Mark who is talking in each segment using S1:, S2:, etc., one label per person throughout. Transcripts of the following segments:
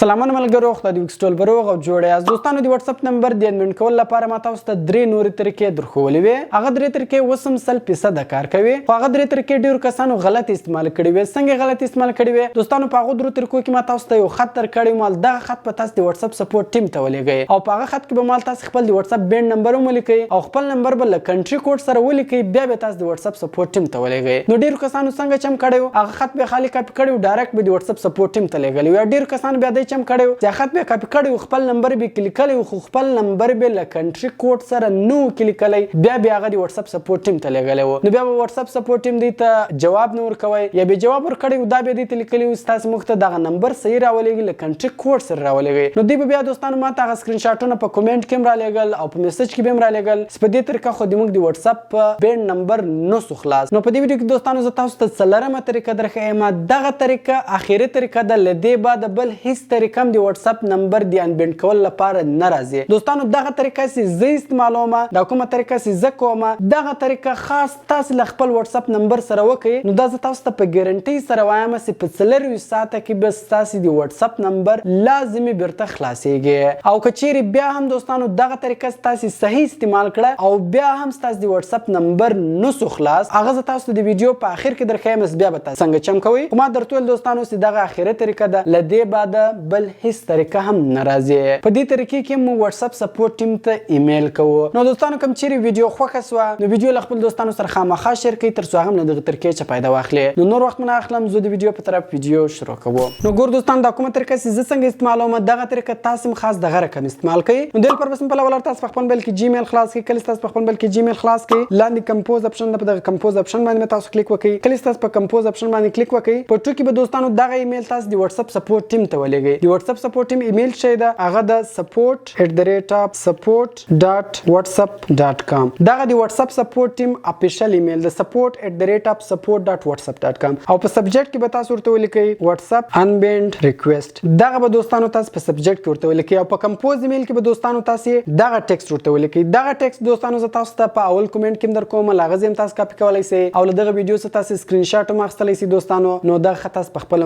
S1: سلامونه ملګرو، خدای دې وکړي ټول به روغ او جوړ یاست. دوستانو، د واتساپ نمبر د unbanned کولو لپاره ما تاسو ته درې نورې طریقې درښولې وې. هغه درې طریقې اوس هم 100% کار کوي، خو هغه درې طریقې ډیرو کسانو غلط استعمال کړې وې. څنګه غلط استعمال کړې وې دوستانو؟ په هغو درو طریقو کې ما تاسو ته یو خط درکړی، مال دغه خط په تاسو د واتساپ support team ته ولیږئ او په هغه خط کې به مال تاسو خپل د واتساپ banned نمبر هم ولیکئ او خپل نمبر به له country code سره ولیکئ، بیا به تاسو د واتساپ support team ته ولیږئ. نو ډیرو کسانو څنګه چم کړی؟ هغه خط به خالی کاپي کړی، direct به د واتساپ support team ته لیږلی. یا ډیر کسان بیا د چم کړی چې خط به کاپي کړی، خپل نمبر به کلیک کړی، خو خپل نمبر به له country code سره نو کلیک کړی، بیا بیا هغه د واتساپ support team ته لیږلی وو. نو بیا به واتساپ support team دی ته جواب نه ورکوي یا به جواب ورکړی، دا به دی ته لیکلی تاسو موږ ته دغه نمبر صحیح راولېږي، له country code سره راولېږي. نو دی به بیا دوستانو ما ته هغه سکرین شاټونه په کومنټ کې هم رالیږل او په میسج کې به هم رالیږل چې په دې طریقه خو د موږ د واتساپ banned نمبر نو سو خلاص. نو په دې ویډیو کې دوستانو زه تاسو ته څلورمه طریقه درښیم. دغه طریقه اخیری طریقه ده، له دې بعد بل هیڅ طریقه هم د واتساپ نمبر د unbanned کول لپاره نه راځي. دوستانو، دغه طریقه چې زه استعمالوم، دا کومه طریقه چې زه کوم، دغه طریقه خاص تاسو له خپل واتساپ نمبر سره وکړئ. نو دا زه تاسو ته په ګارنټي سره وایم چې په 24 ساعته کې به ستاسو د واتساپ نمبر لازمي بیرته خلاصيږي. او که چیرې بیا هم دوستانو دغه طریقه تاسو صحیح استعمال کړه او بیا هم ستاسو د واتساپ نمبر نسو خلاص، هغه زه تاسو د ویډیو په اخر کې درښیم بیا به تاسو څنګه چم کوئ. خو ما درته ویل دوستانو چې دغه اخیری طریقه ده، له دې بعد بل هیڅ طریقه هم نه راځي. په دې طریقې کې مو واتساپ support team ته ایمیل کوو. نو دوستانو، کوم چیرې ویډیو خوښه سوه، نو ویډیو له خپل دوستانو سره خامخا share کړئ، تر څو هغه هم له دغه طریقې څخه فایده واخلي. نو نور وخت نه اخلم، زه د ویډیو په طرف ویډیو شروع کوو. نو ګور دوستان، دا کومه طریقه چې زه څنګه استعمالوم، دغه طریقه تاسو هم خاص دغه رقم استعمال کړئ. نو دل پر بس په اول تاسو په خپل موبایل کې جیمیل خلاص کړئ. کله تاسو په خپل موبایل کې جیمیل خلاص کړئ، لاندې compose option ده، په دغه compose option باندې تاسو کلیک وکړئ. کله تاسو په compose option باندې کلیک وکړئ، په ټکي به دوستانو دغه ایمیل تاسو د واتساپ support team ته ولېږئ. د واتساپ support team email شي ده، هغه د support@support.whatsapp.com. دغه د واتساپ support team official email د support@support.whatsapp.com او په subject کې به تاسو ورته ولیکئ "WhatsApp unbanned request". دغه به دوستانو تاسو په subject کې ورته ولیکئ او په compose email کې به دوستانو تاسو دغه text ورته ولیکئ. دغه text دوستانو زه تاسو ته په اول کومنټ کې در کوم، لاغه زم تاسو کاپي کولای شئ او له دغه ویډیو څخه تاسو سکرین شاټ هم اخیستلی شئ دوستانو. نو دغه خط تاسو په خپل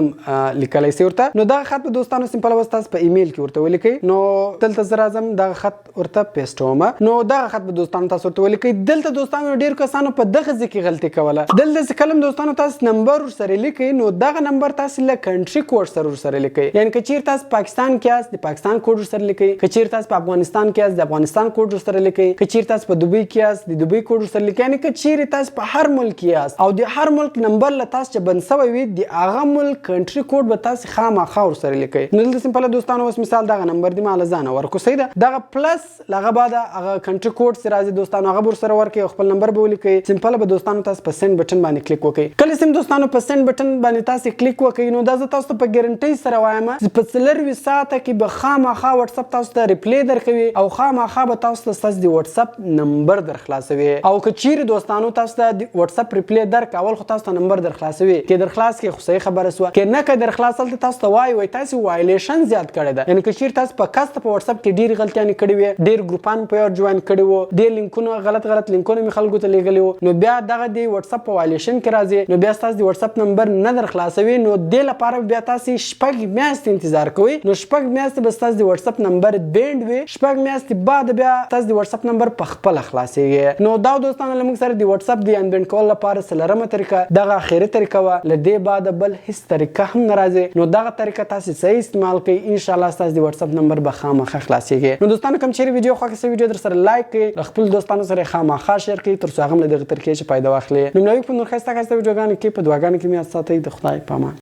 S1: لیکلی شئ ورته. نو دغه خط به دوستانو simple وس تاسو په ایمیل کې ورته ولیکئ. نو دلته زه راځم، دغه خط ورته paste وم. نو دغه خط به دوستانو تاسو ورته ولیکئ. دلته دوستانو ډیر کسانو په دغه ځای کې غلطي کوله. دلته چې کلم دوستانو تاسو نمبر ورسره لیکئ، نو دغه نمبر تاسو له country code سره ورسره لیکئ. یعنی که چیرې تاسو پاکستان کې یاست، د پاکستان کوډ ورسره لیکئ. که چیرې تاسو په افغانستان کې یاست، د افغانستان کوډ ورسره لیکئ. که چیرې تاسو په دوبۍ کې یاست، د دوبۍ کوډ ورسره لیکئ. یعنی که چیرې تاسو په هر ملک کې یاست او د هر ملک نمبر له تاسو چې بند سوی وي، د هغه ملک country code به تاسو خامخا ورسره لیکئ. نو دلته simple دوستانو اوس مثال دغه نمبر دی ما له ځانه ورکو، صحیح ده. دغه plus لغه بعد هغه country code سره راځي دوستانو، هغه ور سره ورکي او خپل نمبر به ولیکئ. simple به دوستانو تاسو په send button باندې کلیک وکړئ. کله سم دوستانو په send button باندې تاسو کلیک وکړئ، نو دا زه تاسو ته په ګارنټي سره وایم چې په 24 ساعته کې به خامخا واتساپ تاسو ته reply درکوي او خامخا به تاسو ته ستاسو د واتساپ نمبر در خلاصوي. او که چیرې دوستانو تاسو ته د واتساپ reply درک، اول خو تاسو ته نمبر در خلاصوي، که در خلاص کې خو صحیح خبره سوه، که نه که در خلاص تاسو ته وای وای تاسو violation زیات کړی ده. یعنی که چیرې تاسو په قصد په واتساپ کې ډیر غلطیانې کړې وي، ډیر ګروپان په یو join کړي وو، ډیر لینکونه، غلط غلط لینکونه می خلکو ته لیږلي وو، نو بیا دغه دی واتساپ په violation کې راځي، نو بیا تاسو د واتساپ نمبر نه در خلاصوي. نو د لپاره بیا تاسو 6 میاشتې انتظار کوئ. نو 6 میاشتې به تاسو د واتساپ نمبر banned وي، 6 میاشتې بعد بیا تاسو د واتساپ نمبر په خپل خلاصيږي. نو دا دوستانو له موږ سره د واتساپ د unbanned کول لپاره څلورمه طریقه دغه اخیری طریقه وه، له دې بعد بل هیڅ طریقه هم نه راځي. نو دغه طریقه تاسو صحیح استعمال کړئ، ان شاء الله تاسو د واتساپ نمبر به خامخا خلاصيږي. نو دوستانو، کوم چیرې ویډیو خوښه سي، ویډیو در سره like کړئ، خپل دوستانو سره خامخا share کړئ، تر څو هغه هم له دغه طریقې څخه فایده واخلي. نو نوې په نور ښایسته ښایسته ویډیوګانو کې په دعاګانو کې مې ساتئ. د خدای په امان.